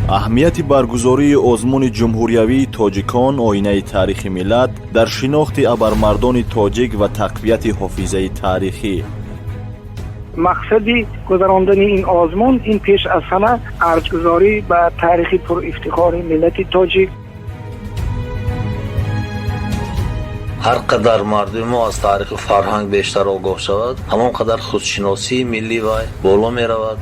Аҳамияти баргузории озмуни ҷумҳуриявии «Тоҷикон: оинаи таърихи миллат» дар шинохти абармардони тоҷик ва тақвияти ҳофизаи таърихӣ. Мақсади гузарондани ин озмун ин пеш аз ҳама арҷгузорӣ ба таърихи пурифтихори миллати тоҷик. Ҳар қадар мардуми мо аз таъриху фарҳанг бештар огоҳ шавад, ҳамон қадар худшиносии миллӣ вай боло меравад.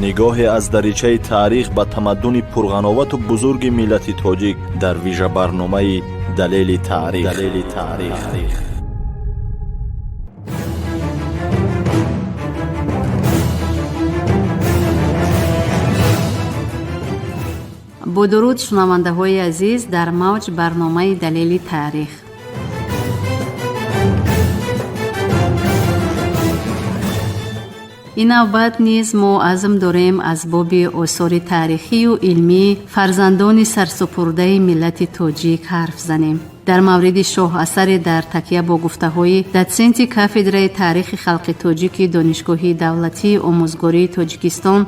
Нигоҳе аз даричаи таърих ба тамаддуни пурғановату бузурги миллати тоҷик дар вижабарномаи «Далели таърих». Далели таърих. Бо дуруд, шунавандаҳои азиз, дар мавҷ барномаи «Далели таърих». Ин навбат низ мо азм дорем аз боби осори таърихию илмии фарзандони сарсупурдаи миллати тоҷик ҳарф занем. Дар мавриди шоҳасаре дар такя бо гуфтаҳои дотсенти кафедраи таърихи халқи тоҷики Донишгоҳи давлатии омӯзгории Тоҷикистон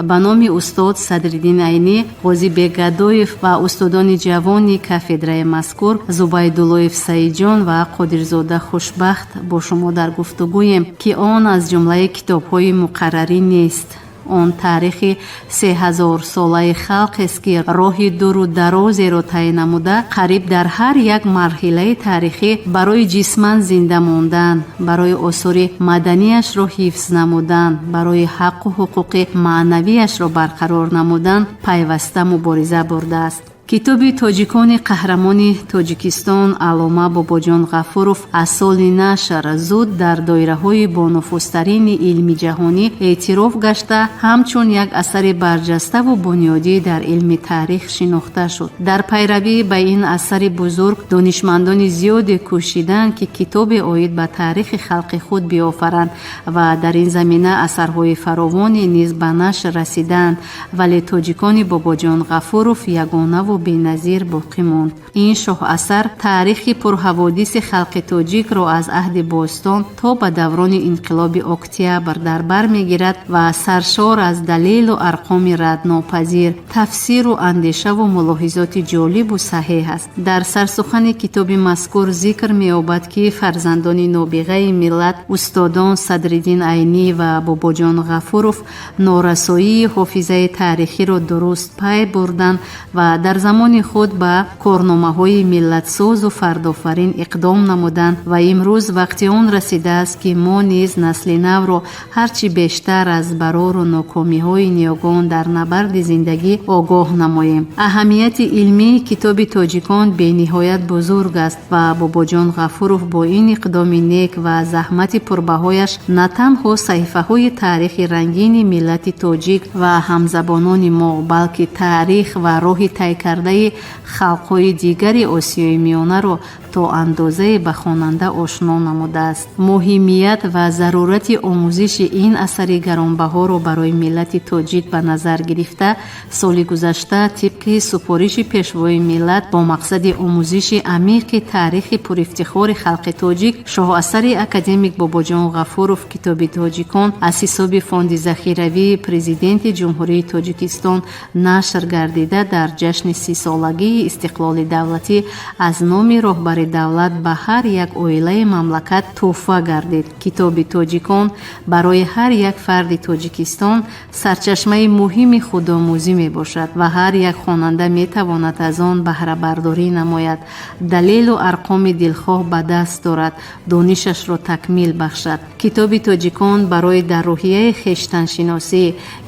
ба номи устод Садриддин Айнӣ, Ғозибек Гадоев ва устодони ҷавони кафедраи мазкур Зубайдуллоев Саидҷон ва Қодирзода Хушбахт бо шумо дар гуфтугӯем, ки он аз ҷумлаи китобҳои муқаррарӣ нест. Он таърихи 3000-солаи халқест, ки роҳи дуру дарозеро тай намуда, қариб дар ҳар як марҳилаи таърихӣ барои ҷисман зинда мондан, барои осори маданиашро ҳифз намудан, барои ҳаққу ҳуқуқи маънавиашро барқарор намудан пайваста мубориза бурдааст. Китоби «Тоҷикони қаҳрамони Тоҷикистон» аллома Бобоҷон Ғафуров аз соли нашр зуд дар доираҳои бонуфузтарини илми ҷаҳонӣ эътироф гашта, ҳамчун як асари барҷаставу бунёдӣ дар илми таърих шинохта шуд. Дар пайравӣ ба ин асари бузург донишмандони зиёде кӯшиданд, ки китобе оид ба таърихи халқи худ биёфаранд ва дар ин замина асарҳои фаровоне низ ба нашр расиданд, вале «Тоҷикони» Бобоҷон Ғафуров ягонаву беназир боқӣ монд. Ин шоҳасар таърихи пурҳаводиси халқи тоҷикро аз аҳди бостон то ба даврони инқилоби октябр дар бар мегирад ва саршор аз далелу арқоми раднопазир, тафсиру андешаву мулоҳизоти ҷолибу саҳеҳ аст. Дар сарсухани китоби мазкур зикр меёбад, ки фарзандони нобиғаи миллат, устодон Садриддин Айнӣ ва Бобоҷон Ғафуров, норасоии ҳофизаи таърихиро дуруст пай бурданд ва дар замони худ ба корномаҳои миллатсозу фардофарин иқдом намуданд ва имрӯз вақти он расидааст, ки мо низ насли навро ҳарчи бештар аз барору нокомиҳои ниёгон дар набарди зиндагӣ огоҳ намоем. Аҳамияти илмии китоби «Тоҷикон» бениҳоят бузург аст ва Бобоҷон Ғафуров бо ин иқдоми нек ва заҳмати пурбаҳояш на танҳо саҳифаҳои таърихи рангини миллати тоҷик ва ҳамзабонони мо, балки таърих ва роҳи тай кардаи халқҳои дигари Осиёи Миёнаро то андозае ба хонанда ошно намудааст. Муҳимият ва зарурати омӯзиши ин асари гаронбаҳоро барои миллати тоҷик ба назар гирифта, соли гузашта тибқи супориши Пешвои миллат бо мақсади омӯзиши амиқи таърихи пурифтихори халқи тоҷик шоҳасари академик Бобоҷон Ғафуров, китоби «Тоҷикон», аз ҳисоби фонди захиравии Президенти Ҷумҳурии Тоҷикистон нашр гардида, дар ҷашни 30-солагии истиқлоли давлатӣ аз номи роҳбари давлат ба ҳар як оилаи мамлакат тӯҳфа гардид. Китоби «Тоҷикон» барои ҳар як фарди Тоҷикистон сарчашмаи муҳими худомӯзӣ мебошад ва ҳар як хонанда метавонад аз он баҳрабардорӣ намояд, далелу арқоми дилхоҳ ба даст дорад, донишашро такмил бахшад. Китоби «Тоҷикон» барои дар рӯҳияи хештаншиносӣ,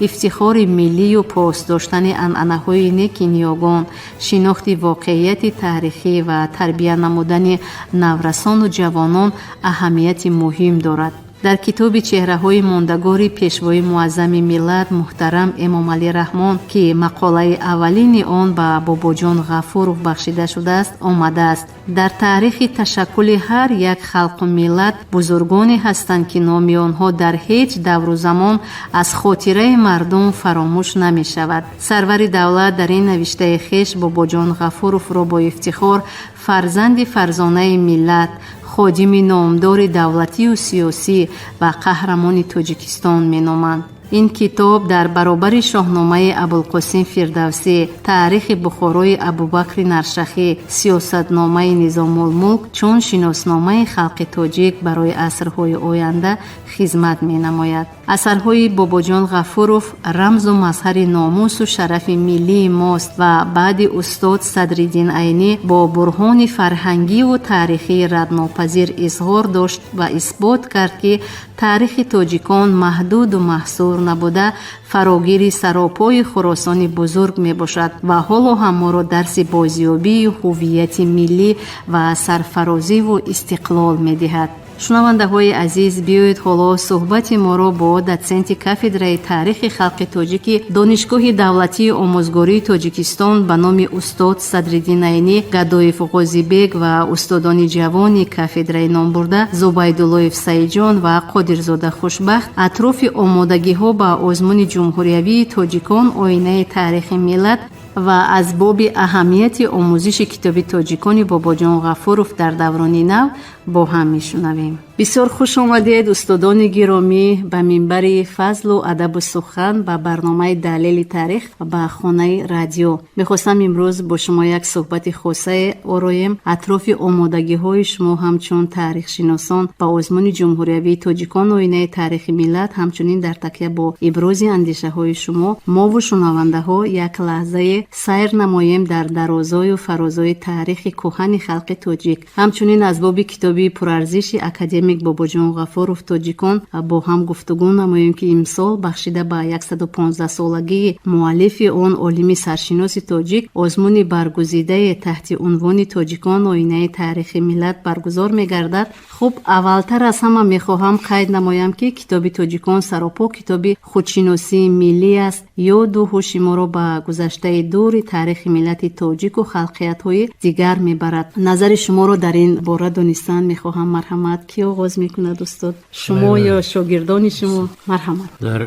ифтихори миллию пос доштани анъанаҳои неки ниёгон, шинохти воқеияти таърихӣ ва тарбия намудани наврасону ҷавонон аҳамияти муҳим дорад. Дар китоби чеҳраҳои мондагори Пешвои муаззами миллат муҳтарам Эмомалӣ Раҳмон, ки мақолаи аввалини он ба Бобоҷон Ғафуров бахшида шудааст, омадааст: дар таърихи ташаккули ҳар як халқу миллат бузургоне ҳастанд, ки номи онҳо дар ҳеҷ давру замон аз хотираи мардум фаромӯш намешавад. Сарвари давлат дар ин навиштаи хеш Бобоҷон Ғафуровро бо ифтихор фарзанди фарзонаи миллат, ходими номдори давлатию сиёсӣ ва қаҳрамони Тоҷикистон меноманд. Ин китоб дар баробари Шоҳномаи Абулқосим Фирдавсӣ, Таърихи Бухорои Абубакри Наршахӣ, Сиёсатномаи Низомулмулк чун шиносномаи халқи тоҷик барои асрҳои оянда хизмат менамояд. Асарҳои Бобоҷон Ғафуров рамзу мазҳари номусу шарафи миллии мост ва баъди устод Садриддин Айнӣ бо бурҳони фарҳангиву таърихии раднопазир изҳор дошт ва исбот кард, ки таърихи тоҷикон маҳдуду маҳсур набуда, фарогири саропои Хуросони бузург мебошад ва ҳоло ҳам моро дарси бозёбии ҳуввияти миллӣ ва сарфарозиву истиқлол медиҳад. Шунавандаҳои азиз, биёед, ҳоло суҳбати моро бо дотсенти кафедраи таърихи халқи тоҷики Донишгоҳи давлатии омӯзгории Тоҷикистон ба номи устод Садриддин Айнӣ Гадоев Ғозибек ва устодони ҷавони кафедраи номбурда Зубайдуллоев Саидҷон ва Қодирзода Хушбахт атрофи омодагиҳо ба озмуни ҷумҳуриявии «Тоҷикон: оинаи таърихи миллат» ва аз боби аҳамияти омӯзиши китоби «Тоҷикони» Бобоҷон Ғафуров дар даврони нав бо ҳам мешунавем. Бисёр хуш омадед, устодони гиромӣ, ба минбари фазлу адабу сухан, ба барномаи «Далели таърих», ба хонаи радио. Мехостам имрӯз бо шумо як суҳбати хосае ороем атрофи омодагиҳои шумо ҳамчун таърихшиносон ба озмуни ҷумҳуриявии «Тоҷикон: оинаи таърихи миллат». Ҳамчунин дар такя бо ибрози андешаҳои шумо мову шунавандаҳо як лаҳзае сайр намоем дар дарозою фарозои таърихи кӯҳани халқи тоҷик. Ҳамчунин аз боби китоби пурарзиши академик Бобоҷон Ғафуров «Тоҷикон» бо ҳам гуфтугӯ намоем, ки имсол бахшида ба 115-солагии муаллифи он, олими саршиноси тоҷик, озмуни баргузидае таҳти унвони «Тоҷикон: оинаи таърихи миллат» баргузор мегардад. Хуб, аввалтар аз ҳама мехоҳам қайд намоям, ки китоби «Тоҷикон» саропо китоби худшиносии миллӣ аст, ёду ҳуши моро ба гузаштаи дури таърихи миллати тоҷику халқиятҳои дигар мебарад. Назари шуморо дар ин бора донистан мехоҳам. Марҳамат, кӣ оғоз мекунад, устод, шумо ё шогирдони шумо? Марҳамат. Дар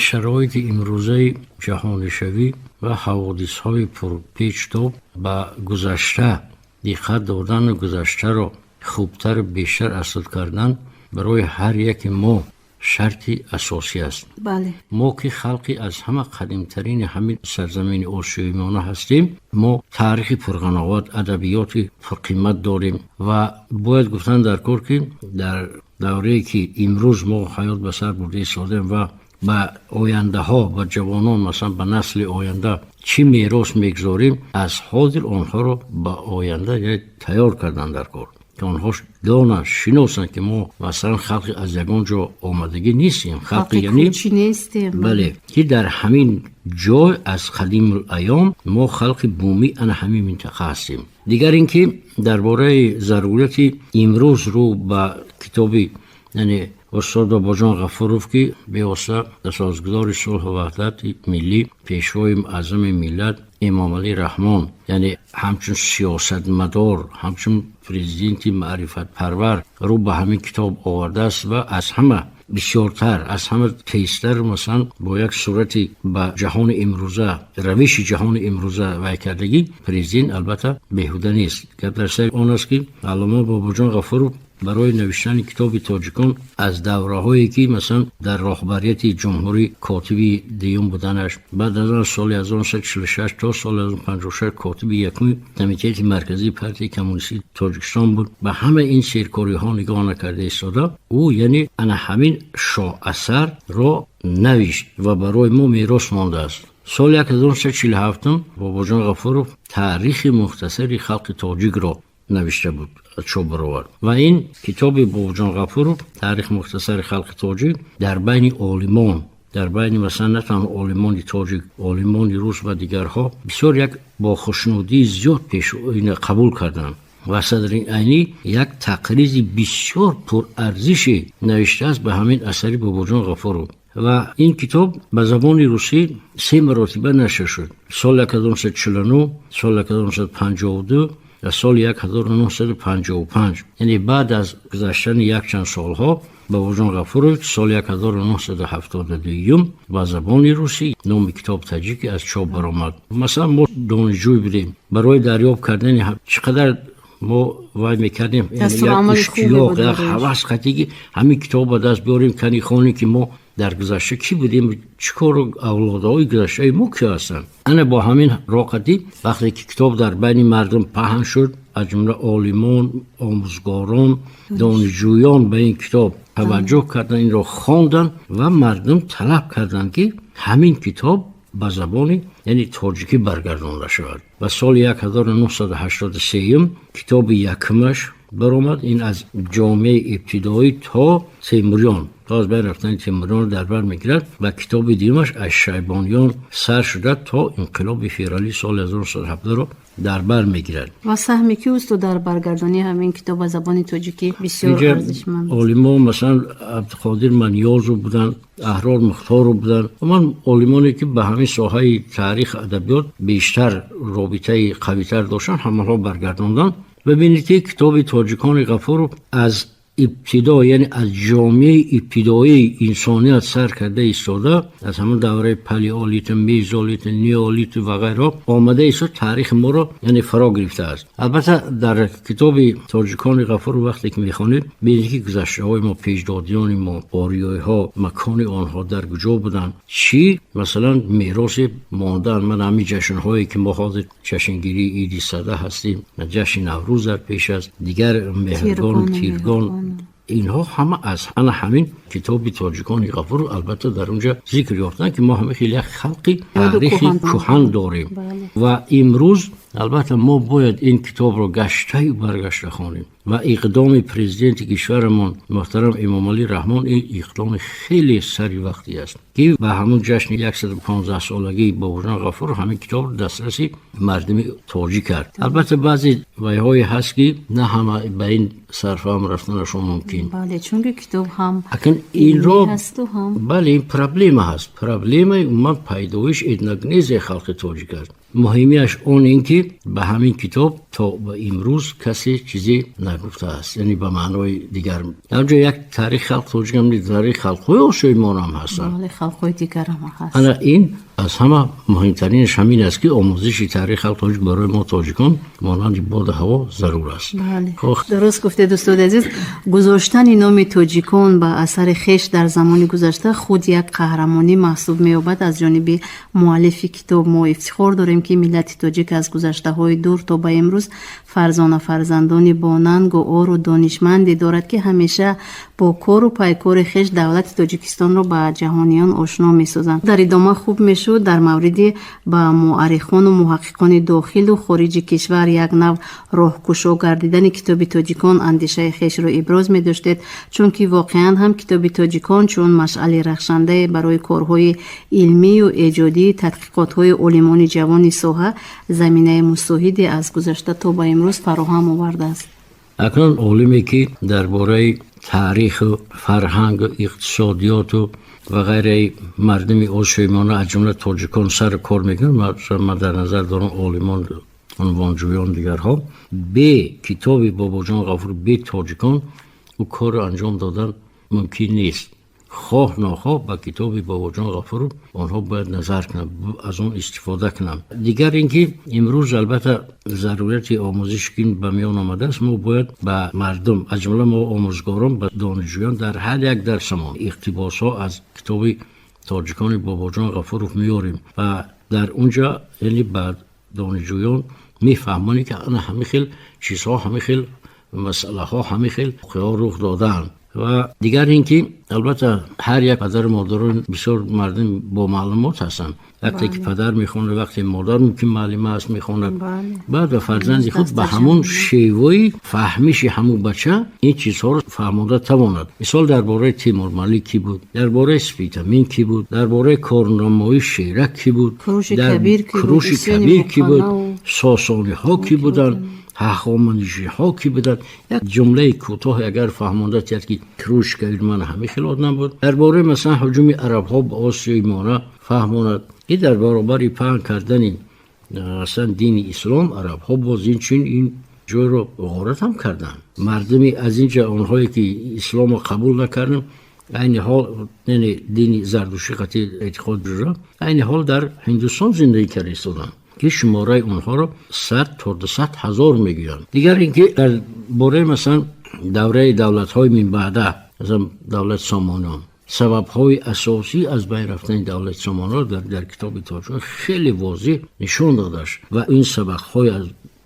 шароити имрӯзаи ҷаҳонишавӣ ва ҳаводисҳои пурпечтоб ба гузашта диққат додану гузаштаро хубтару бештар азхуд кардан барои ҳар яке мо шарти асосӣ аст. Мо ки халқи аз ҳама қадимтарини ҳамин сарзамини Осиёи Миёна ҳастем, мо таърихи пурғановат, адабиёти пурқимат дорем ва бояд гуфтан дар кор, ки дар даврае ки имрӯз мо ҳаёт ба сар бурда истодем ва ба ояндаҳо, ба ҷавонон, масалан, ба насли оянда чӣ мерос мегузорем, аз ҳозир онҳоро ба оянда тайёр кардан дар кор, ки онҳо донанд, шиносанд, ки мо, масалан, халқи аз ягон ҷо омадагӣ нестем, халқи яъне бале, ки дар ҳамин ҷой аз қадимул айём мо халқи бумӣ ана ҳамин минтақа ҳастем. Дигар ин ки дар бораи зарурати имрӯз рӯ ба китоби, яъне устод Бобоҷон Ғафуров, ки бевосита асосгузори сулҳу ваҳдати миллӣ, пешвои муаззами миллат Эмомалӣ Раҳмон, яъне ҳамчун сиёсатмадор, ҳамчун президенти маърифатпарвар рӯ ба ҳамин китоб овардааст ва аз ҳама бисёртар, аз ҳама тезтар, масалан, бо як сурати ба ҷаҳони имрӯза, равиши ҷаҳони имрӯза вай кардагӣ президент, албатта, беҳуда нест. Гап дар сари он аст, ки аллома Бобоҷон Ғафуров барои навиштани китоби «Тоҷикон» аз давраҳое ки, масалан, дар роҳбарияти ҷумҳурӣ котиби дуюм буданаш, баъд аз он соли 1946 то соли 1956 котиби якуми Комитети марказии Партияи коммунистии Тоҷикистон буд, ба ҳама ин серкориҳо нигоҳ накарда истода, ӯ яъне ана ҳамин шоҳасарро навишт ва барои мо мерос мондааст. Соли 1947 Бобоҷон Ғафуров Таърихи мухтасари халқи тоҷикро навишта буд, чоп баровард ва ин китоби Бобоҷон Ғафуров, Таърихи мухтасари халқи тоҷик, дар байни олимон, дар байни, масалан, на танҳо олимони тоҷик, олимони рус ва дигарҳо бисёр як бо хушнудии зиёд пеш қабул карданд ва Садри Айнӣ як тақризи бисёр пурарзише навиштааст ба ҳамин асари Бобоҷон Ғафуров. Ва ин китоб ба забони русӣ се маротиба нашр шуд: соли 1949, соли 1952 ва соли 1955. Яъне баъд аз гузаштани якчанд солҳо Бобоҷон Ғафуров соли 1972 ба забони русӣ номи китоб таҷикӣ аз чоп баромад. Масалан, мо донишҷӯй будем, барои дарёб кардани чӣ қадар мо вай мекардем, иштиёқ, як ҳавас қатӣ, ки ҳамин китоб ба даст биёрем, кани хонем, ки мо Дар гузашта кӣ будем, чӣ кору авлодҳои гузаштаи мо кӣ ҳастанд. Ана бо ҳамин роқатӣ вақте ки китоб дар байни мардум паҳн шуд, аз ҷумла олимон, омӯзгорон, донишҷӯён ба ин китоб таваҷҷӯҳ карданд, инро хонданд ва мардум талаб карданд, ки ҳамин китоб ба забони, яъне, тоҷикӣ баргардонда шавад. Ва соли 1983 китоби якумаш баромад. Ин аз ҷомеаи ибтидоӣ то Темуриён, то аз байн рафтани Темуриёнро дар бар мегирад ва китоби дуюмаш аз Шайбониён сар шуда то инқилоби феврали соли 1917-ро дар бар мегирад. Ва саҳми ки устод дар баргардонии ҳамин китоб ба забони тоҷикӣ бисёр арзишманд? Олимо, масалан, Абдуқодир Манёзов буданд, Аҳрор Мухторов буданд, ман олимоне ки ба ҳамин соҳаи таърих, адабиёт бештар робитаи қавитар доштанд, ҳамаҳо баргардонданд. Бибинед, ки китоби Тоҷикони Ғафуров аз ибтидо, яъне аз ҷомеаи ибтидоии инсоният сар карда истода, аз ҳамон давраи палеолит, мезолит, неолит ва ғайро омада истод, таърихи моро, яъне, фаро гирифтааст. Албатта, дар китоби Тоҷикони Ғафуров вақте ки мехонед, бинед, ки гузаштаҳои мо, пешдодиёни мо, ориёиҳо, макони онҳо дар куҷо буданд, чӣ, масалан, меросе мондаанд. Ман ҳамин ҷашнҳое ки мо ҳозир ҷашнгирии Иди Сада ҳастем, ҷашни Наврӯз дар пеш аст, дигар Меҳргон, Тиргон, инҳо ҳама аз ана ҳамин китоби Тоҷикони Ғафуров, албатта, дар онҷа зикр ёфтанд, ки мо ҳама хеле як халқи таърихи кӯҳан дорем. Ва имрӯз, албатта, мо бояд ин китобро гаштаю баргашта хонем. Ва иқдоми президенти кишварамон муҳтарам Эмомалӣ Раҳмон, ин иқдоми хеле сари вақтӣ аст, ки ба ҳамун ҷашни 115-солагии Бобоҷон Ғафуров ҳамин китобро дастраси мардуми тоҷик кард. Албатта, баъзе вайҳое ҳаст, ки на ҳама ба ин сарфаҳм рафтанашон мумкин. Бале, чунки китоб ҳам Акн инро, бале, ин проблема ҳаст, проблемаи умуман пайдоиш, этногенези халқи тоҷик аст. Муҳимиаш он ин ки ба ҳамин китоб то ба имрӯз касе чизе нагуфтааст, яъне, ба маънои дигар, ҳамҷо як таърихи халқ тоҷикам, таърихи халқҳои осиёи моам ҳастанд. Халқҳои дигарам ҳаст. Ана ин аз ҳама муҳимтаринаш ҳамин аст, ки омӯзиши таърихи халқ тоҷик барои мо тоҷикон монанди боду ҳаво зарур аст. Дуруст гуфтед, устоди азиз. Гузоштани номи тоҷикон ба асари хеш дар замони гузашта худ як қаҳрамонӣ маҳсуб меёбад аз ҷониби муаллифи китоб. Мо ифтихор дорем, ки миллати тоҷик аз гузаштаҳои дур то ба имрӯз фарзона фарзандони бонангу ору донишманде дорад, ки ҳамеша бо кору пайкори хеш давлати Тоҷикистонро ба ҷаҳониён ошно месозанд. Дар идома хуб мешуд дар мавриди ба муаррихону муҳаққиқони дохилу хориҷи кишвар як нав роҳкушо гардидани китоби Тоҷикон андешаи хешро иброз медоштед, чунки воқеан ҳам китоби Тоҷикон чун машъали рахшандае барои корҳои илмию эҷодии тадқиқотҳои олимони ҷавони соҳа заминаи мусоиде аз гузашта то ба имрӯз фароҳам овардааст. Акнун олиме ки дар бораи таъриху фарҳангу иқтисодиёту ва ғайраи мардуми осиёи миёна, аз ҷумла тоҷикон, сару кор мекунад, ман дар назар дорам олимон, унвонҷӯён, дигарҳо, бе китоби Бобоҷон Ғафуров, бе Тоҷикон ӯ корро анҷом додан мумкин нест. Хоҳ нохоҳ ба китоби Бобоҷон Ғафуров онҳо бояд назар кунанд, аз он истифода кунанд. Дигар ин ки имрӯз, албатта, зарурияти омӯзиш ки ба миён омадааст, мо бояд ба мардум, аз ҷумла мо омӯзгорон, ба донишҷӯён дар ҳар як дарсамон иқтибосҳо аз китоби Тоҷикони Бобоҷон Ғафуров меорем ва дар он ҷо, яъне, ба донишҷӯён мефаҳмонем, ки ана ҳамин хел чизҳо, ҳамин хел масъалаҳо, ҳамин хел воқеаҳо рух додаанд. Ва дигар ин ки, албатта, ҳар як падару модарон бисёр мардум бо маълумот ҳастанд. Вақте ки падар мехонад, вақте модар, мумкин, муаллима аст, мехонад, баъд ба фарзанди худ ба ҳамон шевои фаҳмиши ҳамун бача ин чизҳоро фаҳмонда тавонад. Мисол, дар бораи Темурмалик кӣ буд, дар бораи Спитамин кӣ буд, дар бораи корнамои Шерак кӣ буд, Куруши Кабир кӣ буд, сосониҳо кӣ буданд, ҳахоманишиҳо кӣ буданд. Як ҷумлаи кӯтоҳ агар фаҳмонда тиҳад, ки Куруши Кабир ман ҳамин хел одам буд, дар бораи, масалан, ҳуҷуми арабҳо ба Осиёи Миёна фаҳмонад, ки дар баробари паҳн кардани, аслан, дини ислом, арабҳо боз инчунин ин ҷойро ғорат ҳам карданд. Мардуми аз инҷа, онҳое ки исломро қабул накарданд, айни ҳол, яъне, дини зардушӣ қатъи эътиқод доранд, айни ҳол дар Ҳиндустон зиндагӣ карда истоданд, ки шумораи онҳоро 100 то 200 ҳазор мегӯянд. Дигар ин ки дар бораи, масалан, давраи давлатҳои минбаъда, масалан, давлати Сомониён. Сабабҳои асосӣ аз байн рафтани давлати Сомониро дар китоби тоҷикон хеле возеҳ нишон додааст ва ин сабабҳои аз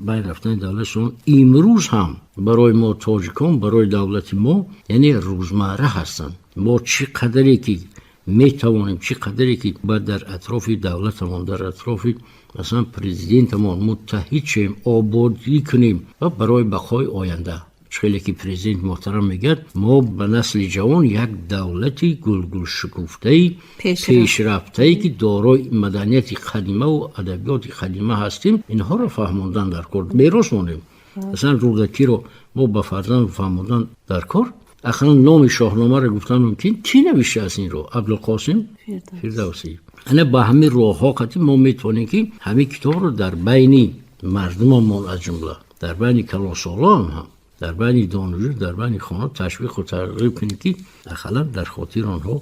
байн рафтани давлати Сомон имрӯз ҳам барои мо тоҷикон, барои давлати мо, яъне рӯзмарра ҳастанд. Мо чӣ қадаре ки метавонем, чӣ қадаре ки бояд дар атрофи давлатамон, дар атрофи масалан президентамон муттаҳид шавем, ободӣ кунем ва барои бақои оянда. Хеле ки президент муҳтарам мегӯяд, мо ба насли ҷавон як давлати гулгулшукуфтаи пешрафтае, ки дорои маданияти қадимаву адабиёти қадима ҳастем, инҳоро фаҳмондан дар кор, мерос монем. Масалан, Рӯдакиро мо ба фарзанд фаҳмондан дар кор. Ақаллан номи Шоҳномаро гуфтан мумкин, кӣ навиштааст инро? Абдулқосим Фирдавсӣ. Ана ба ҳамин роҳҳо қатӣ мо метавонем, ки ҳамин китобро дар байни мардумамон, аз ҷумла дар байни калонсолон ҳам, дар байни донишҷӯ, дар байни хона ташвиқу тарғиб кунем, ки ақаллан дар хотири онҳо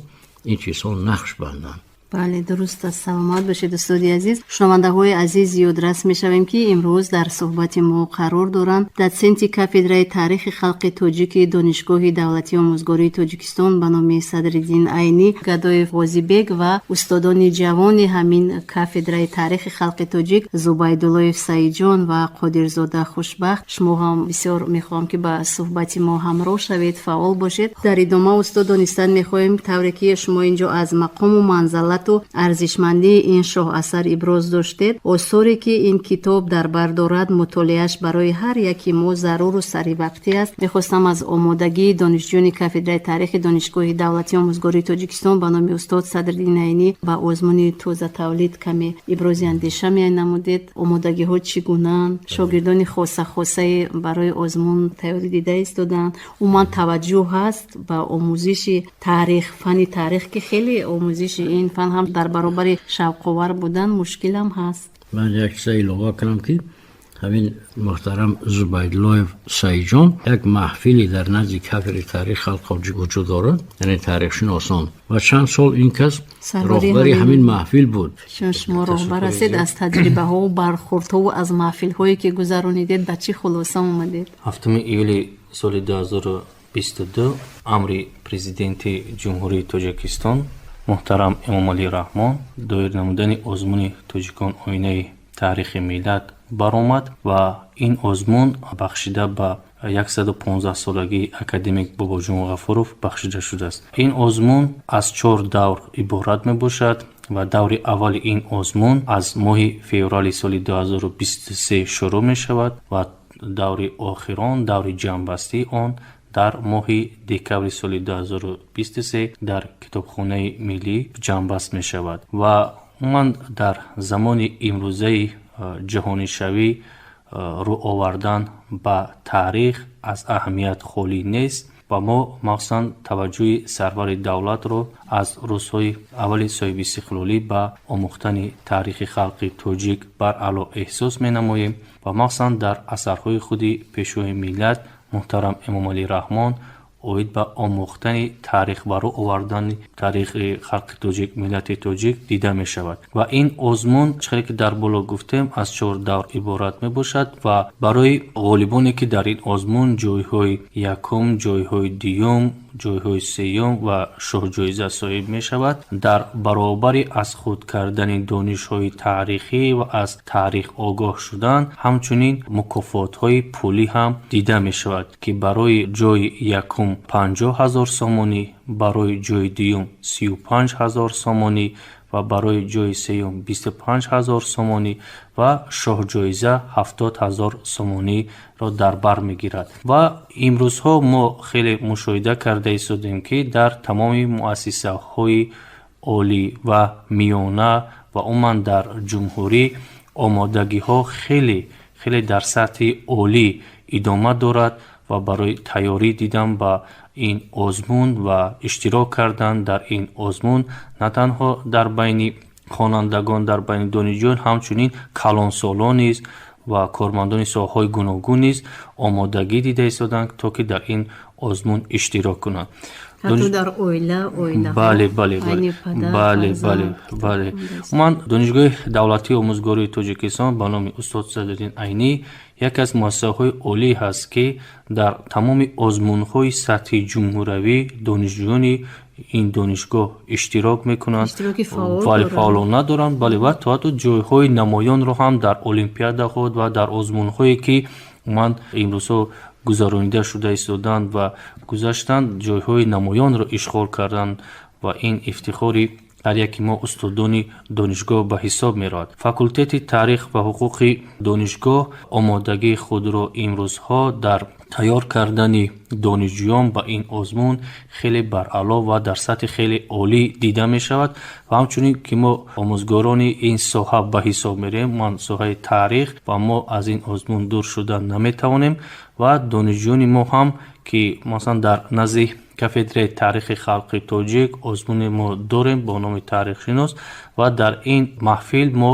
ин чизҳо нақш банданд. Бале, дуруст аст. Саломат бошед, устоди азиз. Шунавандаҳои азиз, ёдрас мешавем, ки имрӯз дар суҳбати мо қарор доранд дотсенти кафедраи таърихи халқи тоҷики Донишгоҳи давлатии омӯзгории Тоҷикистон ба номи Садриддин Айнӣ Гадоев Ғозибек ва устодони ҷавони ҳамин кафедраи таърихи халқи тоҷик Зубайдуллоев Саидҷон ва Қодирзода Хушбахт. Шумо ҳам бисёр мехоҳам, ки ба суҳбати мо ҳамроҳ шавед, фаъол бошед. Дар идома, устод, донистан мехоҳем, тавре ки шумо инҷо аз мақому манзалату арзишмандии ин шоҳасар иброз доштед, осоре ки ин китоб дар бар дорад, мутолиааш барои ҳар яки мо заруру саривақтӣ аст. Мехостам аз омодагии донишҷӯёни кафедраи таърихи Донишгоҳи давлатии омӯзгории Тоҷикистон ба номи устод Садриддин Айнӣ ба озмуни тозатавлид каме ибрози андеша менамудед. Омодагиҳо чӣ гунаанд? Шогирдони хоса-хосае барои озмун тайёрӣ дида истоданд? Умуман, таваҷҷӯҳ ҳаст ба омӯзиши таърих, фанни таърих, ки хеле омӯзиши ин фан ҳам дар баробари шавқовар будан мушкилам ҳаст? Ман як чиза илова кунам, ки ҳамин муҳтарам Зубайдуллоев Саидҷон як маҳфиле дар назди кафедраи таърихи халқ вуҷуд дорад, яъне таърихшиносон, ва чанд сол ин кас роҳбари ҳамин маҳфил буд. Чун шумо роҳбар ҳастед, аз таҷрибаҳову бархурдҳову аз маҳфилҳое ки гузаронидед, ба чӣ хулоса омадед? 7 июли соли 2022 амри Президенти Ҷумҳурии Тоҷикистон муҳтарам Эмомалӣ Раҳмон доир намудани озмуни «Тоҷикон оинаи таърихи миллат» баромад ва ин озмун бахшида ба 115-солагии академик Бобоҷон Ғафуров бахшида шудааст. Ин озмун аз чор давр иборат мебошад ва даври аввали ин озмун аз моҳи феврали соли 2023 шурӯъ мешавад ва даври охирон, даври ҷамъбастии он дар моҳи декабри соли 2023 дар Китобхонаи миллӣ ҷамъбаст мешавад. Ва умуман, дар замони имрӯзаи ҷаҳонишавӣ рӯ овардан ба таърих аз аҳамият холӣ нест ва мо махсусан таваҷҷӯҳи сарвари давлатро аз рӯзҳои аввали соҳибистиқлолӣ ба омӯхтани таърихи халқи тоҷик баръало эҳсос менамоем ва махсусан дар асарҳои худи Пешвои миллат муҳтарам Эмомалӣ Раҳмон оид ба омӯхтани таърих ва рӯ овардани таърихи халқи тоҷик, миллати тоҷик дида мешавад. Ва ин озмун, чӣ ки дар боло гуфтем, аз чор давр иборат мебошад ва барои ғолибоне, ки дар ин озмун ҷойҳои якум, ҷойҳои дуюм, ҷойҳои сеюм ва шоҳҷоиза соҳиб мешавад, дар баробари аз худ кардани донишҳои таърихӣ ва аз таърих огоҳ шудан, ҳамчунин мукофотҳои пулӣ ҳам дида мешавад, ки барои ҷойи якум 50 000 сомонӣ, барои ҷойи дуюм 35 000 сомонӣ ва барои ҷойи сеюм 25 000 сомонӣ ва шоҳҷоиза 70 000 сомониро дар бар мегирад. Ва имрӯзҳо мо хеле мушоҳида карда истодем, ки дар тамоми муассисаҳои олӣ ва миёна ва умуман дар ҷумҳурӣ омодагиҳо хеле хеле дар сатҳи олӣ идома дорад ва барои тайёрӣ дидан ба ин озмун ва иштирок кардан дар ин озмун на танҳо дар байни хонандагон, дар байни донишҷӯён, ҳамчунин калонсолон низ ва кормандони соҳаҳои гуногун низ омодагӣ дида истоданд, то ки дар ин озмун иштирок кунанд. Ҳатто дар оила. Бале, бале, бале, бале, бале. Умуман, Донишгоҳи давлатии омӯзгории Тоҷикистон ба номи устод Садриддин Айнӣ яке аз муассисаҳои олӣ ҳаст, ки дар тамоми озмунҳои сатҳи ҷумҳуравӣ донишҷӯёни ин донишгоҳ иштирок мекунанд, вале фаъолона доранд, бале, ва то ҳатто ҷойҳои намоёнро ҳам дар олимпиадаҳо ва дар озмунҳое, ки ман имрӯзҳо гузаронида шуда истоданд ва гузаштанд, ҷойҳои намоёнро ишғол карданд ва ин ифтихори ҳар яки мо устодони донишгоҳ ба ҳисоб меравад. Факултети таърих ва ҳуқуқи донишгоҳ омодагии худро имрӯзҳо дар тайёр кардани донишҷӯён ба ин озмун хеле баръало ва дар сатҳи хеле олӣ дида мешавад. Ва ҳамчунин ки мо омӯзгорони ин соҳа ба ҳисоб мерем, ман соҳаи таърих, ва мо аз ин озмун дур шуда наметавонем. Ва донишҷӯёни мо ҳам, ки масалан дар назди кафедраи таърихи халқи тоҷик озмуне мо дорем бо номи таърихшинос ва дар ин маҳфил мо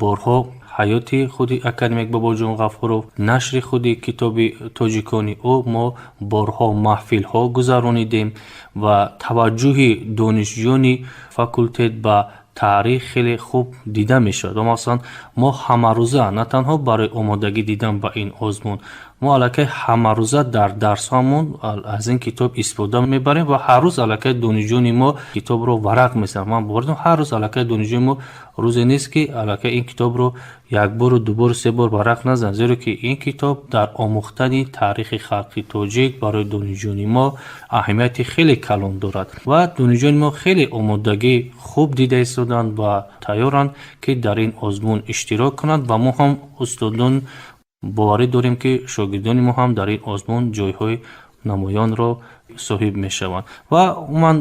борҳо ҳаёти худи академик Бобоҷон Ғафуров, нашри худи китоби тоҷикони ӯ мо борҳо маҳфилҳо гузаронидем ва таваҷҷӯҳи донишҷӯёни факултет ба таърих хеле хуб дида мешавад. Ва масалан мо ҳамарӯза на танҳо барои омодагӣ дидан ба ин озмун, мо аллакай ҳамарӯза дар дарсҳоамон аз ин китоб истифода мебарем ва ҳар рӯз аллакай донишҷӯёни мо китобро варақ мезананд. Ман бовар дорам, ҳар рӯз аллакай донишҷӯёни мо, рӯзе нест, ки аллакай ин китобро як бору дубору се бор варақ назананд, зеро ки ин китоб дар омӯхтани таърихи халқи тоҷик барои донишҷӯёни мо аҳамияти хеле калон дорад. Ва донишҷӯёни мо хеле омодагӣ хуб дида истоданд ва тайёранд, ки дар ин озмун иштирок кунанд. Ва мо ҳам устодон боварӣ дорем, ки шогирдони мо ҳам дар ин озмун ҷойҳои намоёнро соҳиб мешаванд. Ва умуман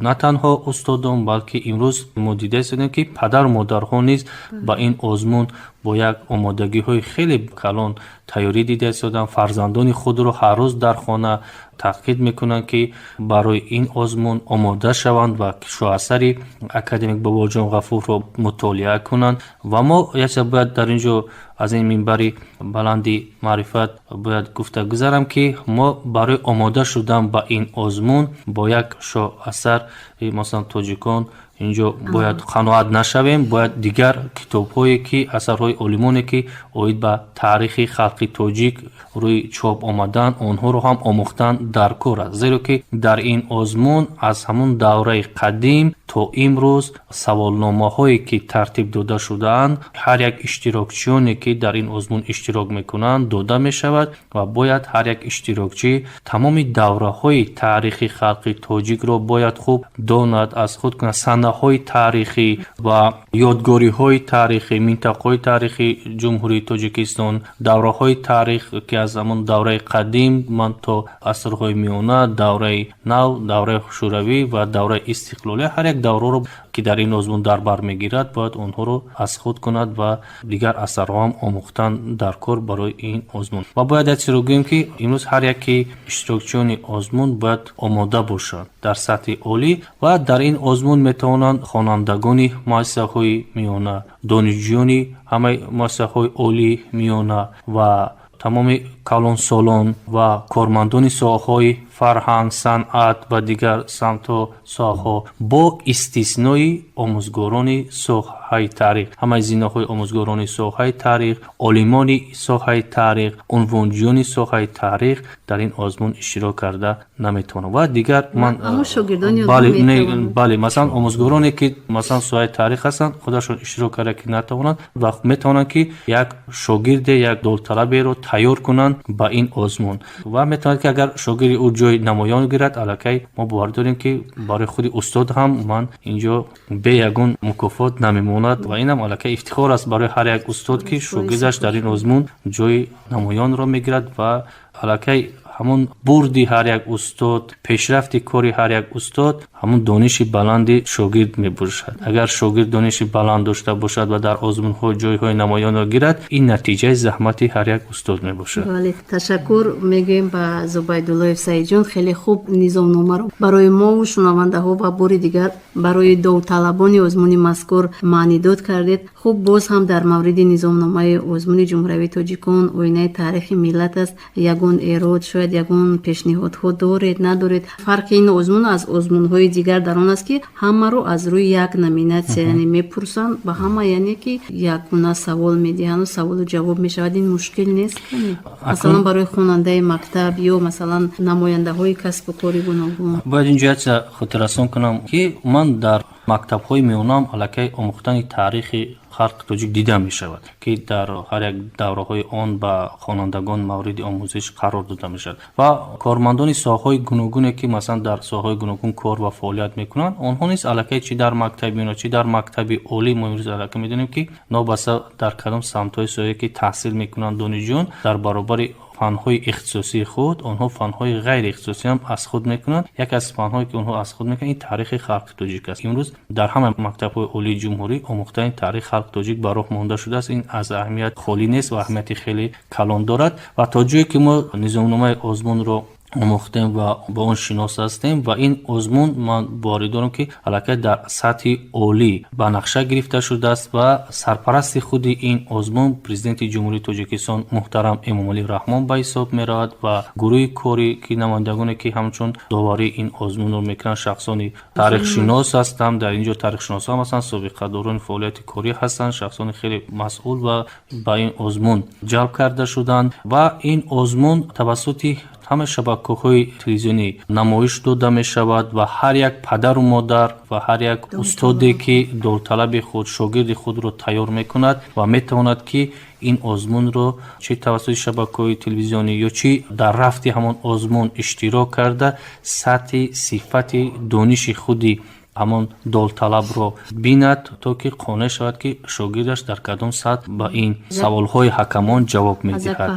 на танҳо устодон, балки имрӯз мо дида истодем, ки падару модарҳо низ ба ин озмун бо як омодагиҳои хеле калон тайёрӣ дида истоданд. Фарзандони худро ҳар рӯз дар хона таъкид мекунанд, ки барои ин озмун омода шаванд ва шоҳасари академик Бобоҷон Ғафуровро мутолиа кунанд. Ва мо як бояд дар ин ҷо аз ин минбари баланди маърифат бояд гуфта гузарам, ки мо барои омода шудан ба ин озмун бо як шоҳасар, масалан тоҷикон, инҷо бояд қаноат нашавем. Бояд дигар китобҳое, ки асарҳои олимоне, ки оид ба таърихи халқи тоҷик рӯи чоп омаданд, онҳоро ҳам омӯхтан дар кор аст, зеро ки дар ин озмун аз ҳамун давраи қадим то имрӯз саволномаҳое, ки тартиб дода шудаанд, ҳар як иштирокчиёне, ки дар ин озмун иштирок мекунанд, дода мешавад. Ва бояд ҳар як иштирокчӣ тамоми давраҳои таърихи халқи тоҷикро бояд хуб донад, аз худ кунад, санаҳои таърихӣ ва ёдгориҳои таърихӣ, минтақаҳои таърихи Ҷумҳурии Тоҷикистон, давраҳои таърих, ки аз ҳамон давраи қадим ман то асрҳои миёна, давраи нав, давраи шӯравӣ ва давраи истиқлолия, ҳар як давраро, ки дар ин озмун дар бар мегирад, бояд онҳоро аз худ кунад ва дигар асарҳо ҳам омӯхтан дар кор барои ин озмун. Ва бояд як чизро гӯем, ки имрӯз ҳар яки иштирокчиёни озмун бояд омода бошанд дар сатҳи олӣ. Ва дар ин озмун метавонанд хонандагони муассисаҳои миёна, донишҷӯёни ҳамаи муассисаҳои олии миёна ва тамоми калонсолон ва кормандони соҳаҳои фарҳанг, санъат ва дигар самту соҳаҳо, бо истиснои омӯзгорони соҳаи таърих, ҳамаи зинаҳои омӯзгорони соҳаи таърих, олимони соҳаи таърих, унвонҷӯёни соҳаи таърих дар ин озмун иштирок карда наметавонанд. Ва дигар ман бале, масалан омӯзгороне, ки масалан соҳаи таърих ҳастанд, худашон иштирок карда ки натавонанд ва метавонанд, ки як шогирде, як довталаберо тайёр кунанд ба ин озмун. Ва метавонад, ки агар шогирди ӯ ҷои намоён гирад, аллакай мо бовар дорем, ки барои худи устод ҳам ман инҷо бе ягон мукофот намемонад. Ва инам аллакай ифтихор аст барои ҳар як устод, ки шогирдаш дар ин озмун ҷои намоёнро мегирад. Ва аллакай ҳамон бурди ҳар як устод, пешрафти кори ҳар як устод ҳамон дониши баланди шогирд мебошад. Агар шогирд дониши баланд дошта бошад ва дар озмунҳо ҷойҳои намоёнро гирад, ин натиҷаи заҳмати ҳар як устод мебошад. Бале, ташаккур мегӯем ба Зубайдуллоев Саидҷон. Хеле хуб низомномаро барои мову шунавандаҳо ва бори дигар барои довталабони озмуни мазкур маънидод кардед. Хуб, боз ҳам дар мавриди низомномаи озмуни ҷумҳуриявии тоҷикон «Оинаи таърихи миллат» аст, ягон эрод шояд. Шояд ягон пешниҳодҳо доред, надоред? Фарқи ин озмун аз озмунҳои дигар дар он аст, ки ҳамаро аз рӯи як номинатсия, яъне мепурсанд ба ҳама, яъне ки якгуна савол медиҳанду саволу ҷавоб мешавад. Ин мушкил нест, масалан, барои хонандаи мактаб ё, масалан, намояндаҳои касбу кори гуногун? Бояд инҷо як чиза хотиррасон кунам, ки ман дар мактабҳои миёнаам аллакай омӯхтани таърихи халқи тоҷик дида мешавад, ки дар ҳар як давраҳои он ба хонандагон мавриди омӯзиш қарор дода мешавад. Ва кормандони соҳаҳои гуногуне, ки масалан дар соҳаҳои гуногун кор ва фаъолият мекунанд, онҳо низ аллакай чӣ дар мактаби миёна, чӣ дар мактаби олӣ, мо имрӯз аллакай медонем, ки новобаста дар кадом самтҳои соҳае ки таҳсил мекунанд донишҷӯён, дар баробари фанҳои ихтисосии худ онҳо фанҳои ғайриихтисосиам аз худ мекунанд. Яке аз фанҳое, ки онҳо аз худ мекунанд, ин таърихи халқи тоҷик аст. Имрӯз дар ҳама мактабҳои олии ҷумҳурӣ омӯхтани таърихи халқи тоҷик ба роҳ монда шудааст. Ин аз аҳамият холӣ нест ва аҳамияти хеле калон дорад. Ва то ҷое ки мо низомномаи озмунро омӯхтем ва ба он шинос ҳастем, ва ин озмун, ман боварӣ дорам, ки аллакай дар сатҳи олӣ ба нақша гирифта шудааст ва сарпарасти худи ин озмун Президенти Ҷумҳурии Тоҷикистон муҳтарам Эмомалӣ Раҳмон ба ҳисоб меравад. Ва гурӯҳи корӣ, ки намояндагоне, ки ҳамчун доварии ин озмунро мекунанд, шахсони таърихшинос ҳастанд. Дар ин ҷо таърихшиносҳо ҳастанд, собиқадорони фаъолияти корӣ ҳастанд, шахсони хеле масъул ва ба ин озмун ҷалб карда шуданд. Ва ин озмун тавассути ҳама шабакаҳои телевизионӣ намоиш дода мешавад ва ҳар як падару модар ва ҳар як устоде, ки довталаби худ, шогирди худро тайёр мекунад, ва метавонад, ки ин озмунро чӣ тавассути шабакаҳои телевизионӣ ё чӣ дар рафти ҳамон озмун иштирок карда, сатҳи сифати дониши худи ҳамон довталабро бинад, то ки қонеъ шавад, ки шогирдаш дар кадом сатҳ ба ин саволҳои ҳакамон ҷавоб медиҳад.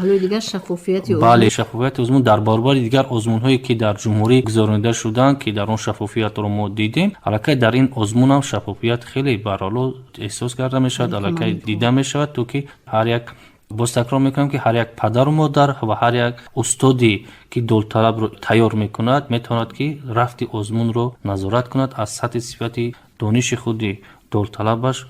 Бале, шаффофияти озмун дар баробари дигар озмунҳое, ки дар ҷумҳурӣ гузаронида шуданд, ки дар он шаффофиятро мо дидем, аллакай дар ин озмунам шаффофият хеле барало эҳсос карда мешавад, аллакай дида мешавад. То ки ҳар як, боз такрор мекунам, ки ҳар як падару модар ва ҳар як устоде, ки довталабро тайёр мекунад, метавонад, ки рафти озмунро назорат кунад, аз сатҳи сифати дониши худи довталабаш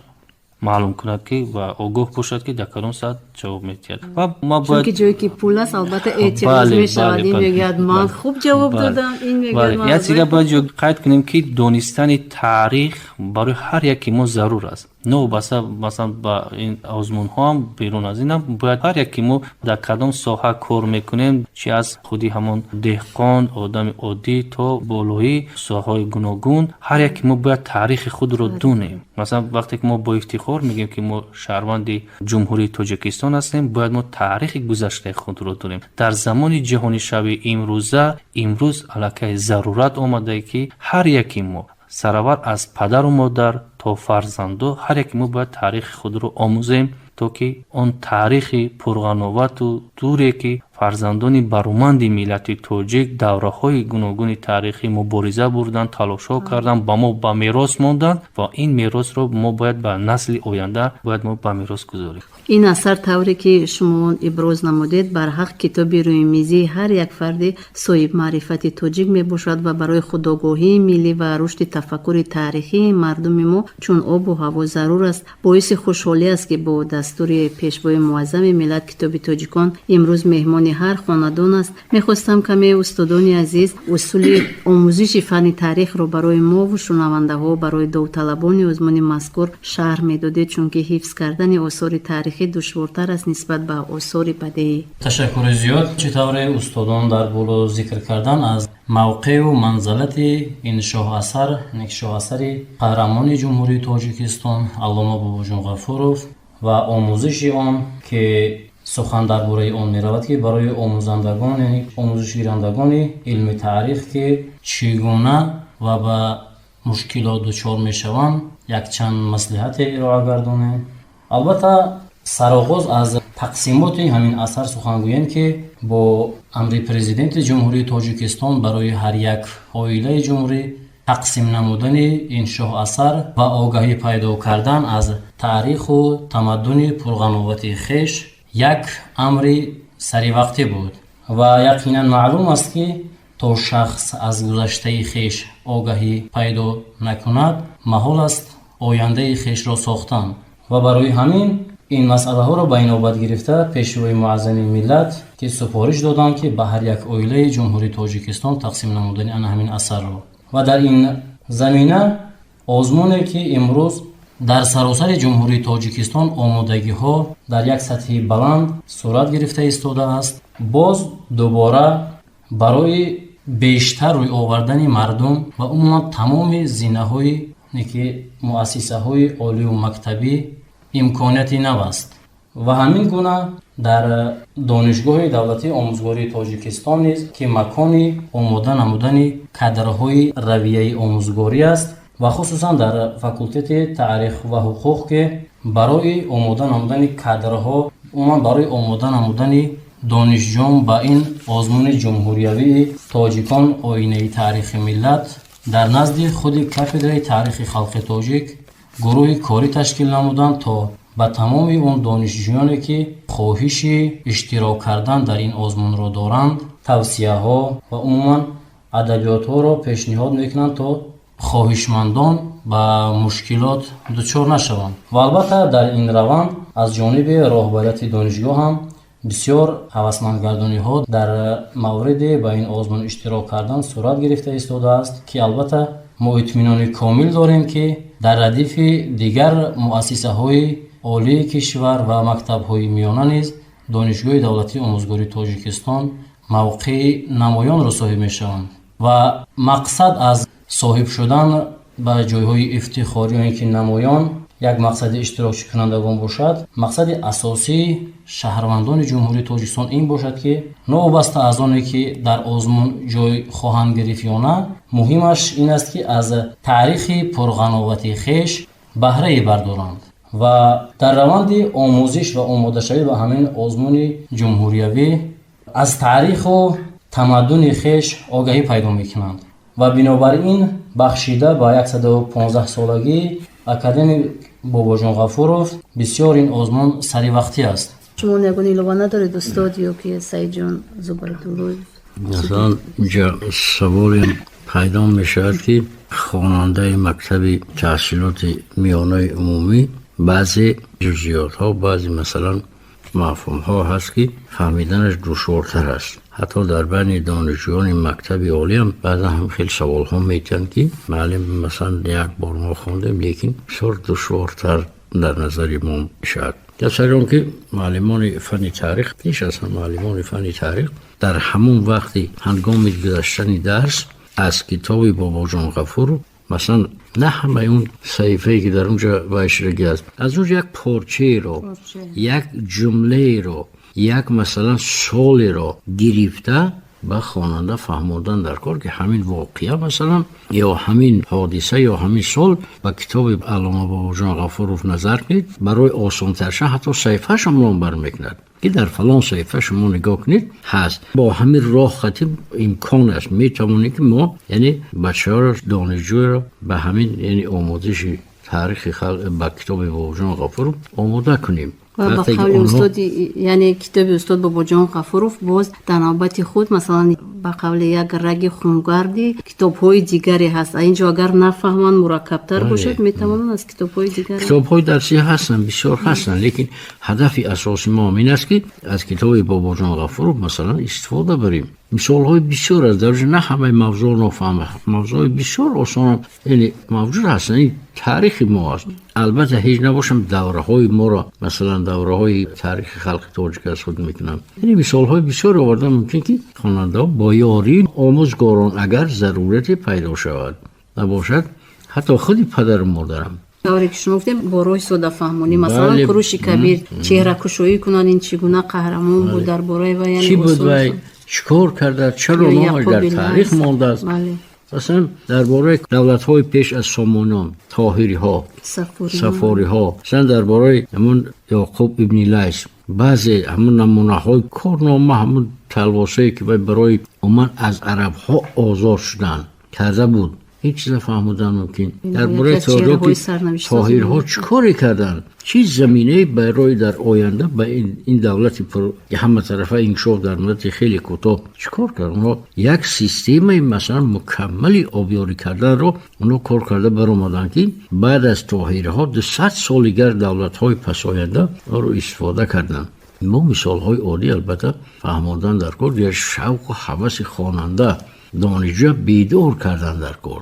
маълум кунад, ки ва огоҳ бошад, ки дар кадом сатҳ ҷавоб медиҳад. Ва ма бояд Чунки ҷое ки пул аст, албатта, эътироз мешавад: ин мегӯяд, ман хуб ҷавоб додам, ин мегӯяд, ман. Як чиза бояд қайд кунем, ки донистани таърих барои ҳар яке мо зарур аст. Новобаста, масалан, ба ин озмунҳоам, берун аз инам бояд ҳар яке мо дар кадом соҳа кор мекунем, чи аз худи ҳамон деҳқон, одами оддӣ то болоӣ соҳаҳои гуногун, ҳар яке мо бояд таърихи худро донем. Масалан, вақте ки мо бо ифтихор мегӯем, ки мо шаҳрванди Ҷумҳурии Тоҷикистон ҳастем, бояд мо таърихи гузаштаи худро донем. Дар замони ҷаҳонишавии имрӯза, имрӯз аллакай зарурат омадае, ки ҳар яке мо, сараввал аз падару модар то фарзандо, ҳар яке мо бояд таърихи худро омӯзем, то ки он таърихи пурғановату дуре, ки фарзандони бароманди миллати тоҷик давраҳои гуногуни таърихӣ мубориза бурданд, талошҳо карданд, ба мо ба мерос монданд, ва ин меросро мо бояд ба насли оянда бояд мо ба мерос гузорем. Ин асар, тавре ки шумо иброз намудед, барҳақ китоби рӯймизии ҳар як фарди соҳибмаърифати тоҷик мебошад ва барои худогоҳии миллӣ ва рушди тафаккури таърихии мардуми мо чун обу ҳаво зарур аст. Боиси хушҳолӣ аст, ки бо дастури Пешвои муаззами миллат китоби Тоҷикон имрӯз меҳмони ҳар хонадон аст. Мехостам каме, устодони азиз, усули омӯзиши фанни таърихро барои мову шунавандаҳо, барои довталабони озмуни мазкур шарҳ медодед, чунки ҳифз кардани осори таърихӣ душвортар аст нисбат ба осори бадеӣ. Ташаккури зиёд. Чӣ тавре устодон дар боло зикр кардан, аз мавқеу манзалати ин шоҳасар, шоҳасари қаҳрамони Ҷумҳурии Тоҷикистон аллома Бобоҷон Ғафуров ва омӯзиши он, ки сухан дар бораи он меравад, ки барои омӯзандагон, яъне омӯзишгирандагони илми таърих, ки чӣ гуна ва ба мушкилот дучор мешаванд, якчанд маслиҳате ироа гардонем. Албатта, сароғоз аз тақсимоти ҳамин асар сухан гӯем, ки бо амри Президенти Ҷумҳурии Тоҷикистон барои ҳар як оилаи ҷумҳурӣ тақсим намудани ин шоҳасар ва огаҳӣ пайдо кардан аз таъриху тамаддуни пурғановати хеш як амри саривақтӣ буд. Ва яқинан маълум аст, ки то шахс аз гузаштаи хеш огаҳӣ пайдо накунад, маҳол аст ояндаи хешро сохтан. Ва барои ҳамин Ин масъалаҳоро ба инобат гирифта, Пешвои Муаззами миллат ки супориш доданд, ки ба ҳар як оилаи Ҷумҳурии Тоҷикистон тақсим намудани ана ҳамин асарро. Ва дар ин замина озмуне, ки имрӯз дар саросари Ҷумҳурии Тоҷикистон омодагиҳо дар як сатҳи баланд сурат гирифта истодааст, боз дубора барои бештар рӯй овардани мардум ва умуман тамоми зинаҳои ки муассисаҳои олию мактабӣ имконияти нав аст. Ва ҳамин гуна дар Донишгоҳи давлатии омӯзгории Тоҷикистон низ, ки макони омода намудани кадрҳои равияи омӯзгорӣ аст, ва хусусан дар факултети таърих ва ҳуқуқ, ки барои омода намудани кадрҳо, умуман барои омода намудани донишҷӯён ба ин озмуни ҷумҳуриявии «Тоҷикон оинаи таърихи миллат», дар назди худи кафедраи таърихи халқи тоҷик гурӯҳи корӣ ташкил намуданд, то ба тамоми он донишҷӯёне, ки хоҳиши иштирок кардан дар ин озмунро доранд, тавсияҳо ва умуман адабиётҳоро пешниҳод мекунанд, то хоҳишмандон ба мушкилот дучор нашаванд. Ва албатта, дар ин раванд аз ҷониби роҳбарияти донишгоҳ ҳам бисёр ҳавасмандгардониҳо дар мавриди ба ин озмун иштирок кардан сурат гирифта истодааст, ки албатта мо итминони комил дорем, ки дар радифи дигар муассисаҳои олии кишвар ва мактабҳои миёна низ Донишгоҳи давлатии омӯзгории Тоҷикистон мавқеи намоёнро соҳиб мешаванд. Ва мақсад аз соҳиб шудан ба ҷойҳои ифтихорӣ ё ин ки намоён як мақсади иштирокчикунандагон бошад, мақсади асосии шаҳрвандони Ҷумҳурии Тоҷикистон ин бошад, ки новобаста аз оне ки дар озмун ҷой хоҳанд гирифт ё на, муҳимаш ин аст, ки аз таърихи пурғановати хеш баҳрае бардоранд ва дар раванди омӯзиш ва омодашавӣ ба ҳамин озмуни ҷумҳуриявӣ аз таъриху тамаддуни хеш огаҳӣ пайдо мекунанд. Ва бинобар ин, бахшида ба 115-солагии академик Бобоҷон Ғафуров, бисёр ин озмун саривақтӣ аст. Шумо ягон илова надоред, устод, ё ки Саидҷон Зубайдуллоев? Масалан, инҷа саволе пайдо мешавад, ки хонандаи мактаби таҳсилоти миёнаи умумӣ баъзе ҷузъиётҳо, баъзе, масалан, мафҳумҳо ҳаст, ки фаҳмиданаш душвортар аст. Ҳатто дар байни донишҷӯёни мактаби олиам баъзан ҳам хеле саволҳо метиҳанд, ки муаллим, масалан, як бор мо хондем, лекин бисёр душвортар дар назари мо мешавад. Дар сари он ки муаллимони фанни таърих, пеш аз ҳама муаллимони фанни таърих, дар ҳамон вақти ҳангоми гузаштани дарс аз китоби Бобоҷон Ғафуров, масалан, на ҳамаи он саҳифае, ки дар онҷа вайшрагӣ аст, аз онҷо як порчаеро, як ҷумлаеро, як, масалан, солеро гирифта ба хонанда фаҳмондан дар кор, ки ҳамин воқеа, масалан, ё ҳамин ҳодиса, ё ҳамин сол ба китоби аллома Бобоҷон Ғафуров назар кунед. Барои осонтарша ҳатто саҳифаашам номбар мекунад, ки дар фалон саҳифа шумо нигоҳ кунед, ҳаст. Бо ҳамин роҳ хати имкон аст, метавонем, ки мо, яъне, бачаҳоро, донишҷӯро ба ҳамин, яъне, омӯзиши таърихи халқ ба китоби Бобоҷон Ғафуров омода кунем. Ба қавли устод, яъне китоби устод Бобоҷон Ғафуров боз дар навбати худ, масалан, ба қавли як раги хунгарди китобҳои дигаре ҳаст. Инҷо агар нафаҳманд, мураккабтар бошад, метавонанд аз китобҳои дигар. Китобҳои дарсӣ ҳастанд, бисёр ҳастанд, лекин ҳадафи асоси мо ин аст, ки аз китоби Бобоҷон Ғафуров, масалан, истифода барем. Мисолҳои бисёр аст дар, на ҳамаи мавзӯъ нофаҳм, мавзӯъҳои бисёр осон, яъне, мавҷуд ҳастанд. Ин таърихи мо аст. Албатта, ҳеҷ набошам, давраҳои моро, масалан, давраҳои таърихи халқи тоҷик аз худ мекунанд. Яъне, мисолҳои бисёр овардан мумкин, ки хонандаҳо бо ёрии омӯзгорон, агар зарурате пайдо шавад, набошад, ҳатто худи падару модарам. Тавре ки шумо гуфтем, бо роҳи содафаҳмонӣ, масалан, Куруши Кабир чеҳракушоӣ кунанд, ин чӣ гуна қаҳрамон буд, дар бораи вай. Чӣ буд вай, чӣ кор карда, чаро номаш дар таърих мондааст. Масалан, дар бораи давлатҳои пеш аз Сомониён, Тоҳириҳо, Сафориҳо, масалан, дар бораи ҳамун Ёқуб ибни Лайс, баъзе ҳамун намунаҳои корнома, ҳамун талвосае, ки вай барои умуман аз арабҳо озод шудан карда буд. Ин чиза фаҳмудан мумкин. Дар бораи ки тоҳирҳо чӣ коре карданд, чӣ заминае барои дар оянда ба ин давлати ҳаматарафа инкишоф дар муддати хеле кӯтоҳ чӣ кор кард. Онҳо як системаи, масалан, мукаммали обёрӣ карданро онҳо кор карда баромаданд, ки баъд аз тоҳирҳо 200 соли дигар давлатҳои пасоянда онро истифода карданд. Мо мисолҳои оддӣ албатта фаҳмондан дар кор, дигар шавқу ҳаваси хонанда, донишҷӯ бедор кардан дар кор.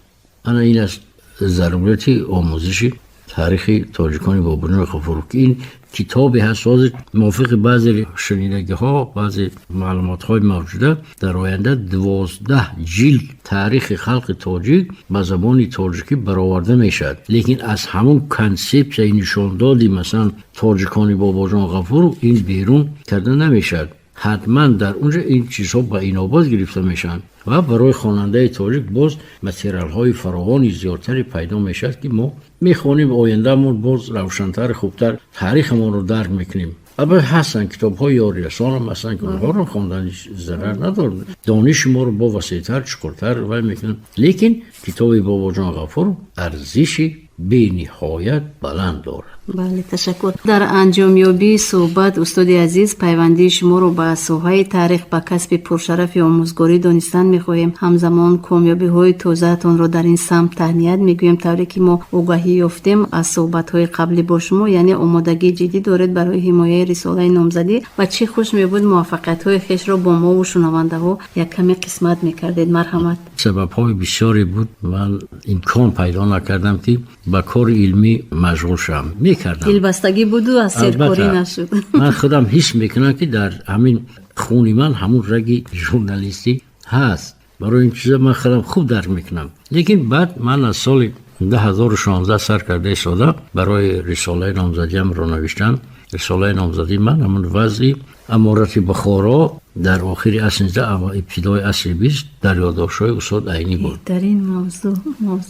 Ана ин аст зарурати омӯзиши таърихи тоҷикони Бобоҷон Ғафуров, ки ин китобе ҳаст. Ҳозир мувофиқи баъзе шунидагиҳо, баъзе маълумотҳои мавҷуда, дар оянда 12 ҷилд таърихи халқи тоҷик ба забони тоҷикӣ бароварда мешавад. Лекин аз ҳамон консепсияи нишондоди, масалан, тоҷикони Бобоҷон Ғафуров ин берун карда намешавад. Ҳатман дар унҷо ин чизҳо ба инобат гирифта мешаванд ва барои хонандаи тоҷик боз материалҳои фаровони зиёдтаре пайдо мешавад, ки мо мехонем, ояндамон боз равшантар, хубтар таърихамонро дарк мекунем. Албатта, ҳастанд китобҳои ёрирасонам ҳастанд, ки онҳоро хондан зарар надорад, дониши моро бо васеътар, чуқуртар вай мекунанд. Лекин китоби Бобоҷон Ғафуров арзиши бениҳоят баланд дорад. Бале, ташаккур. Дар анҷомёбии суҳбат, устоди азиз, пайвандии шуморо ба соҳаи таърих, ба касби пуршарафи омӯзгорӣ донистан мехоҳем. Ҳамзамон комёбиҳои тозаатонро дар ин самт таҳният мегӯем. Тавре ки мо огаҳӣ ёфтем аз суҳбатҳои қаблӣ бо шумо, яъне омодагии ҷиддӣ доред барои ҳимояи рисолаи номзадӣ ва чӣ хуш мебуд, муваффақиятҳои хешро бо мову шунавандаҳо як каме қисмат мекардед. Марҳамат. Сабабҳои бисёре буд, ман имкон пайдо накардам, ки ба кори илмӣ машғул шавам. Мекардам. Дилбастагӣ буду аз серкорӣ нашуд. Ман худам ҳис мекунам, ки дар ҳамин хуни ман ҳамун раги журналистӣ ҳаст. Барои ин чиза ман худам хуб дарк мекунам. Лекин баъд ман аз соли 2016 сар карда истода барои рисолаи номзадиамро навиштам. Рисолаи номзадии ман ҳамун вазъи аморати Бухоро дар охири асри 19 ва ибтидои асри 20 дар ёддоштҳои устод Айнӣ буд. Беҳтарин мавзӯъ.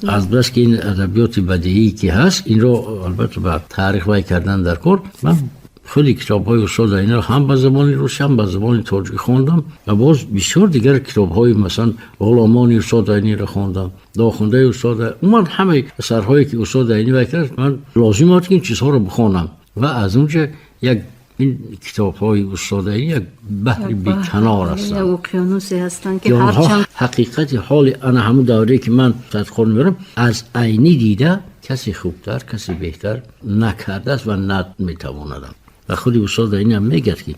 Аз бас ки ин адабиёти бадиӣ ки ҳаст, инро албатта ба таърих вай кардан дар кор, ман худи китобҳои устод Айниро ҳам ба забони русӣ, ҳам ба забони тоҷикӣ хондам ва боз бисёр дигар китобҳои, масалан, Ғуломони устод Айниро хондам, Дохундаи устод, умуман ҳамаи асарҳое ки устод Айнӣ вай кард. Ман лозим омад, ки ин чизҳоро бихонам ва аз унҷа як ин китобҳои устод Айнӣ як баҳри беканор ҳастанд. Як уқёнусе ҳастанд, ки онҳо ҳарчанд ҳақиқати ҳоли ана ҳамун даврае, ки ман тадқиқот мебарам, аз Айнӣ дида касе хубтар, касе беҳтар накардааст ва наметавонадам. Ва худи устод Айнӣ ҳам мегӯяд, ки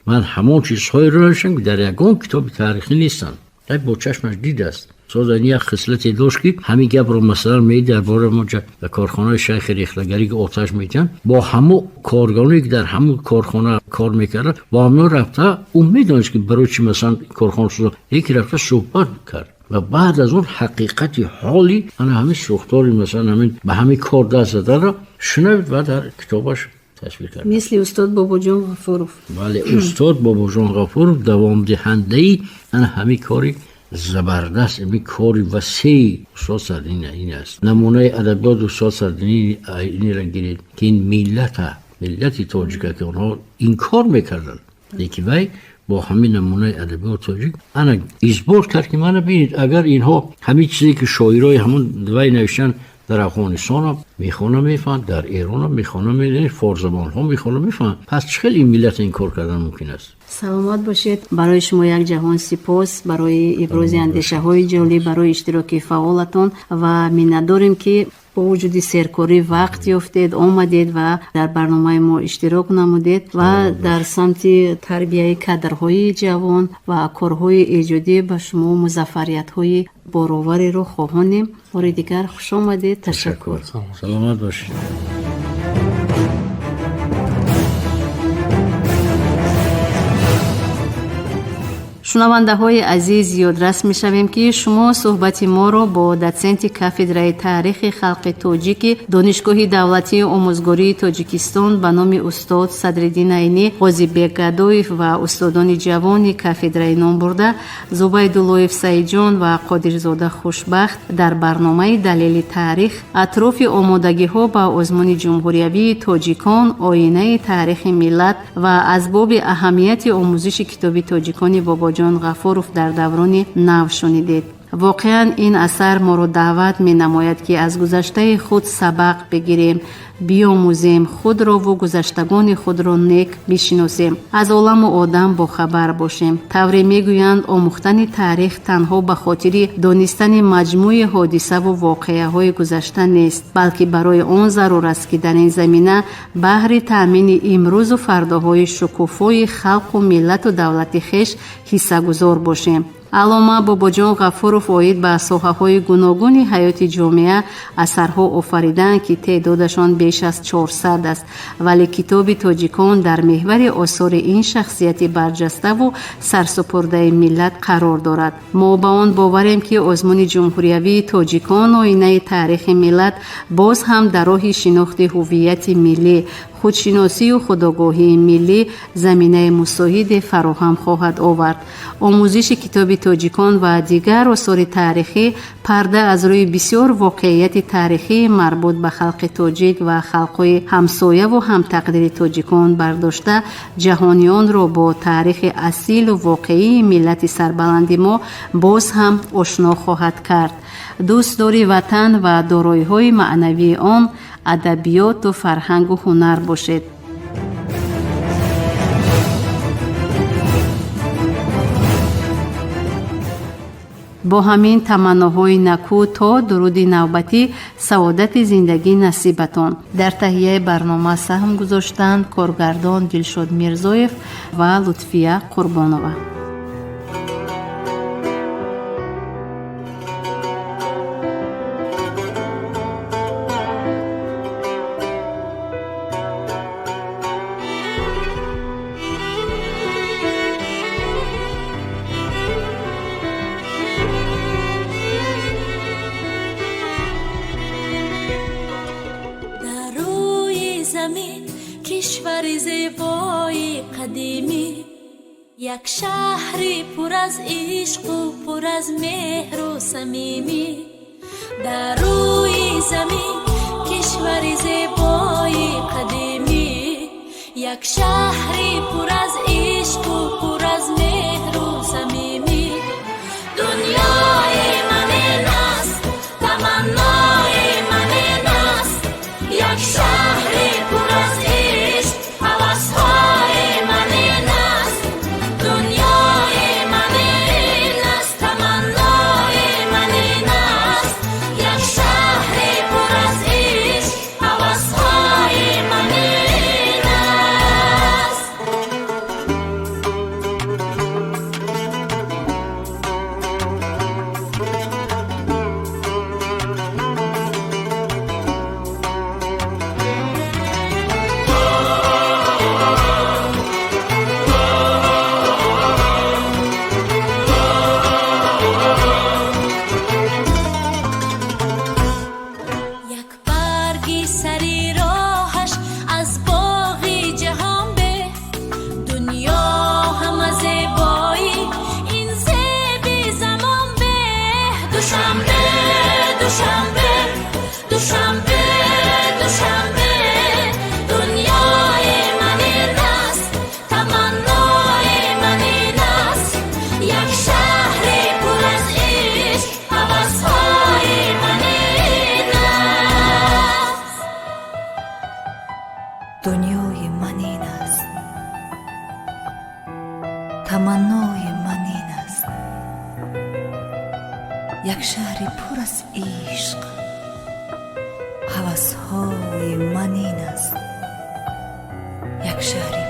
ман ҳамон чизҳоеро навиштам, ки дар ягон китоби таърихӣ нестанд. Як бо чашмаш дидааст. Устод Айнӣ як хислате дошт, ки ҳамин гапро, масалан, меи дар бораи мо дар корхонаи шайхи рехтагарӣ, ки оташ метиҳанд, бо ҳамун коргароне, ки дар ҳамун корхона кор мекарданд, бо ҳамино рафта, ӯ медонист, ки барои чӣ, масалан, корхона сӯзо, яке рафта суҳбат кард ва баъд аз он ҳақиқати ҳоли ана ҳамин сӯхтори, масалан, ҳамин ба ҳамин кор даст заданро шунавид ва дар китобаш тасвир кард. Мисли устод Бобоҷон Ғафуров. Бале, устод Бобоҷон Ғафуров давомдиҳандаи ана ҳамин кори забардаст, ҳамин кори васеи устод Садриддин ин аст. Намунаи адабиёт устод Садриддин Айниро гиред, ки ин миллата, миллати тоҷика, ки онҳо инкор мекарданд, лекин вай бо ҳамин намунаи адабиёт тоҷик ана исбот кард, ки мана бинед, агар инҳо ҳамин чизе, ки шоирои ҳамун вай навиштанд, дар Афғонистонам мехонам, мефаҳманд, дар Эронам мехонам, форсзабонҳо мехонам, мефаҳманд, пас чӣ хел ин миллат инкор кардан мумкин аст? Саломат бошед. Барои шумо як ҷаҳон сипос барои ибрози андешаҳои ҷолиб, барои иштироки фаъолатон ва миннатдорем, ки бо вуҷуди серкорӣ вақт ёфтед, омадед ва дар барномаи мо иштирок намудед ва дар самти тарбияи кадрҳои ҷавон ва корҳои эҷодӣ ба шумо музаффариятҳои боровареро хоҳонем. Бори дигар хуш омадед, ташаккур. Саломат бошед. Шунавандаҳои азиз, ёдрас мешавем, ки шумо суҳбати моро бо дотсенти кафедраи таърихи халқи тоҷики Донишгоҳи давлатии омӯзгории Тоҷикистон ба номи устод Садриддин Айнӣ Ғозибек Гадоев ва устодони ҷавони кафедраи номбурда Зубайдуллоев Саидҷон ва Қодирзода Хушбахт дар барномаи Далели таърих атрофи омодагиҳо ба озмуни ҷумҳуриявии Тоҷикон оинаи таърихи миллат ва аз боби аҳамияти омӯзиши китоби тоҷикони Бобоҷон Ғафуров дар даврони нав шунидед. Воқеан, ин асар моро даъват менамояд, ки аз гузаштаи худ сабақ бигирем, биомӯзем, худрову гузаштагони худро нек бишиносем, аз оламу одам бохабар бошем. Тавре мегӯянд, омӯхтани таърих танҳо ба хотири донистани маҷмӯи ҳодисаву воқеаҳои гузашта нест, балки барои он зарур аст, ки дар ин замина баҳри таъмини имрӯзу фардоҳои шукуфои халқу миллату давлати хеш ҳиссагузор бошем. Аллома Бобоҷон Ғафуров оид ба соҳаҳои гуногуни ҳаёти ҷомеа асарҳо офариданд, ки теъдодашон беш аз 400 аст, вале китоби «Тоҷикон» дар меҳвари осори ин шахсияти барҷаставу сарсупурдаи миллат қарор дорад. Мо ба он боварем, ки озмуни ҷумҳуриявии «Тоҷикон — оинаи таърихи миллат» боз ҳам дар роҳи шинохти ҳуввияти миллӣ, худшиносию худогоҳии миллӣ заминаи мусоиде фароҳам хоҳад овард. Омӯзиши китоби «Тоҷикон» ва дигар осори таърихӣ парда аз рӯи бисёр воқеияти таърихии марбут ба халқи тоҷик ва халқҳои ҳамсояву ҳамтақдири тоҷикон бардошта, ҷаҳониёнро бо таърихи асилу воқеии миллати сарбаланди мо боз ҳам ошно хоҳад кард. Дӯстдори ватан ва дороиҳои маънавии он, адабиёту фарҳангу ҳунар бошед. Бо ҳамин таманноҳои накӯ то дуруди навбатӣ саодати зиндагӣ насибатон. Дар таҳияи барнома саҳм гузоштанд коргардон Дилшод Мирзоев ва Лутфия Қурбонова. Замин кишвари зебои қадимӣ, як шаҳри пур аз ишқу пур аз меҳру самимӣ. Дар рӯи замин кишвари зебои қадимӣ, як шаҳри пур аз ишқу пур аз меҳру самимӣ. Дунёи ман ин аст, таманнои ман ин аст, як шаҳри пур аз ишқ, ҳавасҳои ман ин аст. Дунёи ман ин аст, таманнои ман ин аст, як шаҳри пур аз ишқ, ҳавасҳои ман ин аст. Як барги сари роҳаш аз боғи ҷаҳон бе, дунё ҳама зебоӣ, ин зеби замон бе. Душанбе, Душанбе, Душанбе, Душанбе, дунёи ман ин аст, таманнои ман ин аст, як шаҳри пур аз ишқ, ҳавасҳои ман ин аст. Дунёи ман ин аст, таманнои ман ин аст, як шаҳри пур аз ишқ, ҳавасҳои ман ин аст, як шаҳри